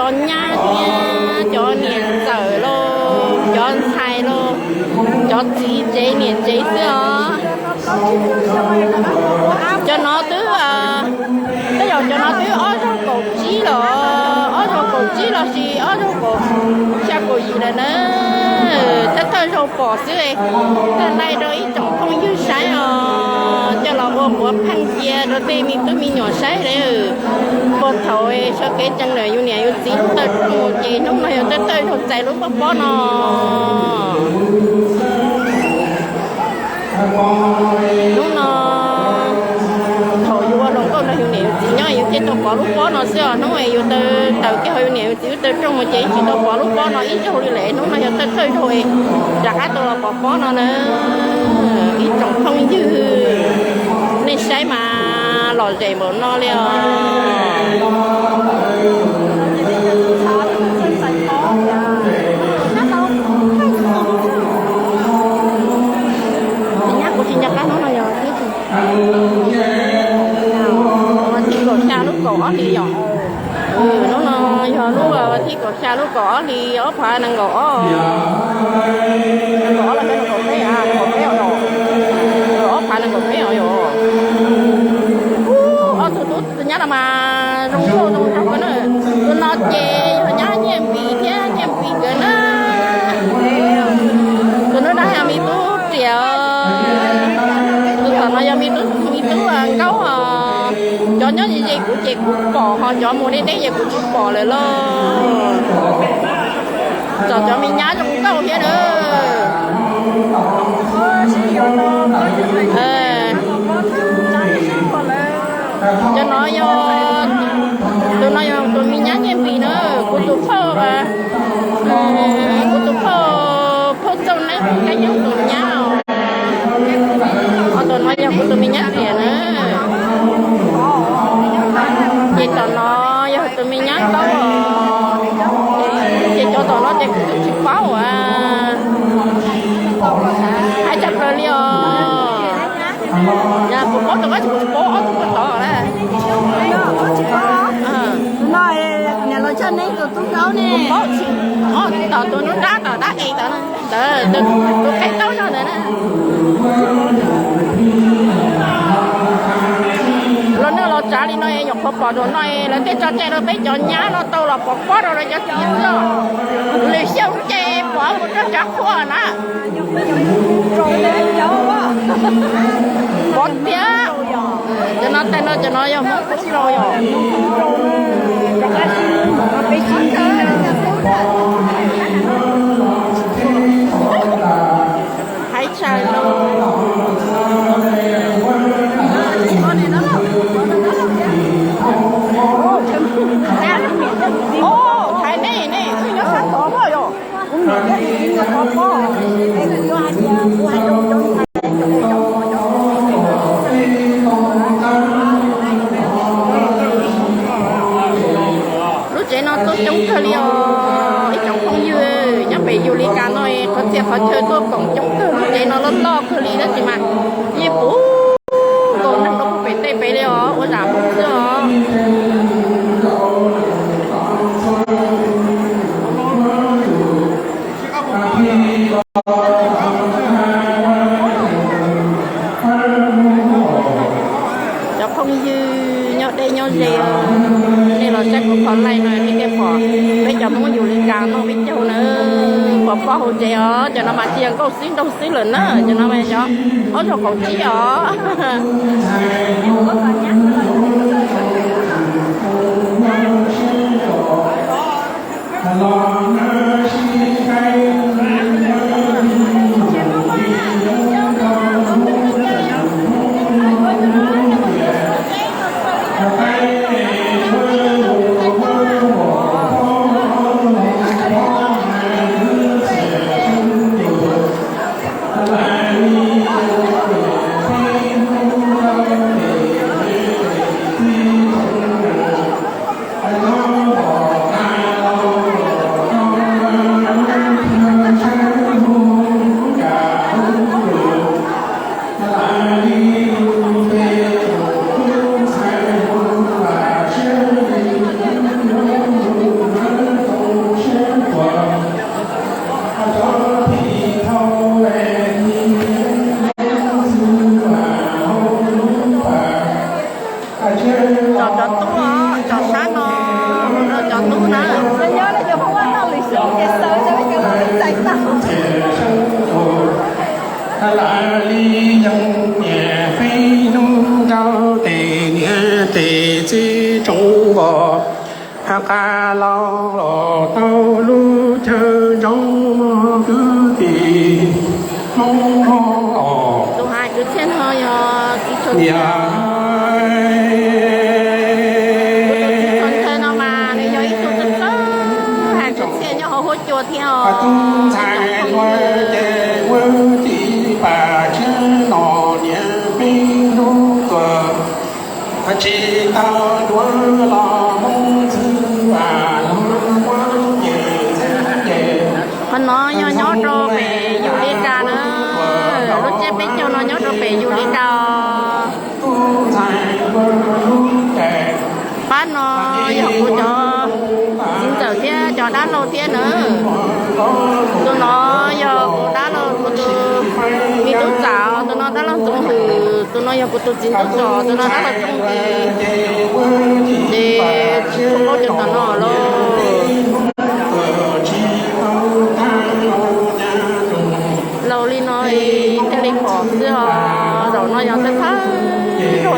Cov nyab thiab cov niam ntxawm los, cov ntxhais los, cov txiv tsev niam tsev xwb os. Cov no twb, tej zaum cov no twb ob zaug kaum tsib los, ob zaug kaum tsib los sis ob zaug kaum xya kaum yim lawm na. Thawj thawj zaug pom xwb, tag laij rau ib tsoom phooj ywg saib os, coj los ua quav pheej cia rau tej me tub me nyuam saib lawm. Puag thaum sawv kev tsees lawm yus niam yus txiv lub taw rooj ces hnub no yog thawj thawj zaug txais lub pob pob no. Hnub no thaum yus ua hluas nkauj nrog yus niam yus txiv nyob yus thiaj tau pov lub pob no xwb os. Hnub yus tawm kiag hauv yus niam yus txiv lub taw rooj mus ces tsis tau pov lub pob no ib zaug li lawm. Hnub no yog thawj thawj zaug rov qab tau los pov pob no na. Ib tsoom phooj ywg, nej saib mas lom zem npaum no li os. Nyab kuv tsis nco qab hnub no yog thib kaum xya lub kaum ob hlis yom. Hnub no yog lub thib kaum xya lub kaum ob hlis ob phav nees nkaum ob, nees nkaum ob los yog nees nkaum peb, nees nkaum peb os, ob phav nees nkaum peb os yom. Ob tug tub nyab no mas zoo nkauj zoo nraug kawg na. Tus no ces yog nyab Nyiaj Npis thiab Nyiaj Npis nkawd na. Tus no yog me tub riam, tus tom no yog me tub, me tub nkaub os. Cov nyob ze ze kuv ces kuv pom, ho cov mus deb deb ces kuv tsis pom lawm lauj. Txom cov me nyab zoo nkauj thiab na. Cov no yog, tus no yog tus me nyab Nyiaj Npis na, kuv tus phauj, kuv tus phauj, phauj Txauj Neeb Kab Yeeb tus nyab os. Ho tus no yog kuv tus me nyab riam na. Ces tom no yog tus me nyab nkaub os. Ces cov tom no ces kuv tsis paub as. Hais tshaj plaws li os. Kuv paub tau kab tsis, kuv tsis paub ob tug ko tod na. Tom tus nruab nrab tom dab es tom, tus qe taub no ntawd na. Los noj los tsav li no es nyuam qhuav pom zaum no es lawv tej tso cai rau peb cov nyab no tau los pov pob rau lawv cov txiv xwb. Lwm xyoo ces pov mus rau cov qhua na. Pov tiag. Cov no tag no cov no yog Hmoob Kub Rau yom. Hais tshaj no. Thaiv nej, nej twb nyob sab tod yom. Lub tsev no tuaj coob kawg li os ib tsoom phooj ywg, nyob pem Yus Lis Kas no qhov txhia qhov chaw tuaj koom coob kawg, lub tsev no loj loj kawg li tab sis mas yeej puv nkaus neeg rau puag pem tej pem li os, ua zam Hmoob xwb os. Cov phooj ywg nyob deb nyob ze, nej los saib kuv qhov live no nej thiaj pom peb cov Hmoob Yus Lis Kas noj peb caug na. Pov pob hauv tsev os, cov no mas tsis yog nkauj xwb nraug xwb lawm na, cov no mas cov ob zaug kaum tsib os. Lawv li yoov niam peb hnub nrau tes niam tes txiv tsoom npog, ha qa lo los tau lub chaw nrau mog kwv tij Hmoob os. Tus hais kwv txhiaj no yog txiv Tshua Niam. Tus txiv Tshua Ntxawg no mas nws yog ib tug txawj txawj hais kwv txhiaj nyob hauv huab cua thiab os. Tub ntxhais hluas ces ua txiv pam tshiab no niam peb hnub tuag, tsis tau duav los Hmoob txwv los muab nyeem txheeb ces. Qhov no yog nyob rau pem Yus Lis Kas na, lub tsiab peb caug no nyob rau pem Yus Lis Kas. Pab no yog kuv cov txiv ntxawm thiab cov dab laug thiab na. Tus no yog kuv dab laug, kuv tus me tub txawm, tus no dab laug Ntxoov Hwm, tus no yog kuv tus txiv ntxawm, tus no dab laug Txooj Tis. Ces tsis tshua paub cov tom no lauj. Laus li no thiaj li pom xwb os. Zaum no yog thawj thawj zaug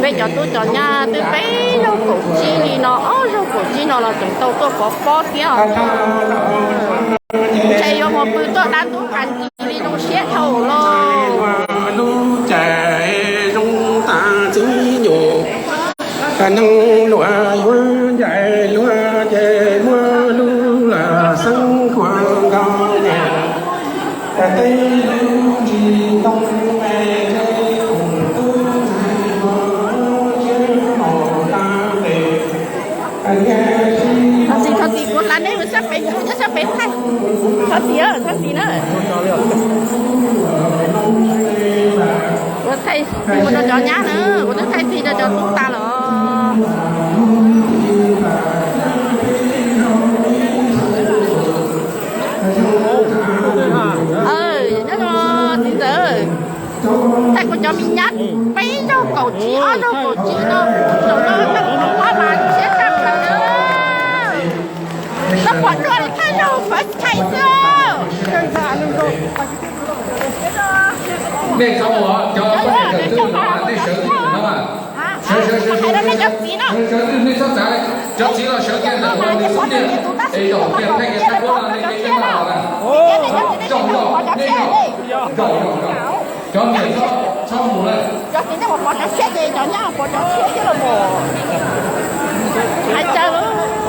peb cov tub cov nyab twb peb zaug kaum tsib li no, ob zaug kaum tsib no los tseem tau tuaj pov pob thiab os. Ntshe yuav mus pw tuaj dab ntub qas ntxiv li zoo siab dhau lauj. Lub caij zoo tas txwv nyuam, neeg luag yuav ncaim luag ces muab lub laj xeeb khuam nkaus nyiam. Tej lub ntsis ntoo me, thov txim, thov txim, kuv hla nej mus sab pem, nyob sab pem thaij. Thov txim, thov txim na. Kuv thaij mus rau cov nyab na, kuv twb thaij txi rau cov tub tas lawm. Nyob zoo txiv ntxawm, thaij kuv cov me nyab peb zaug kaum tsib, ob zaug kaum tsib no, zaum no koj pom mas siab tshaj plaws na. Koj pom dua li thawj zaug first time xwb. Nej txhob ua, cov poj niam tawm twg no nej sawv kiag ntawm no mas. Sawv, sawv, sawv, sawv, sawv, sawv twg nej txhob txav, cov txiv los sawv kiag ntawm no nws xub ntiag es zaum kiag thaij kiag thaij kuab no nej nej nej no los na. Zaum zaum nej zaum, zaum zaum zaum. Cov niam txhob txhob mus lawm. Hais cas lawm?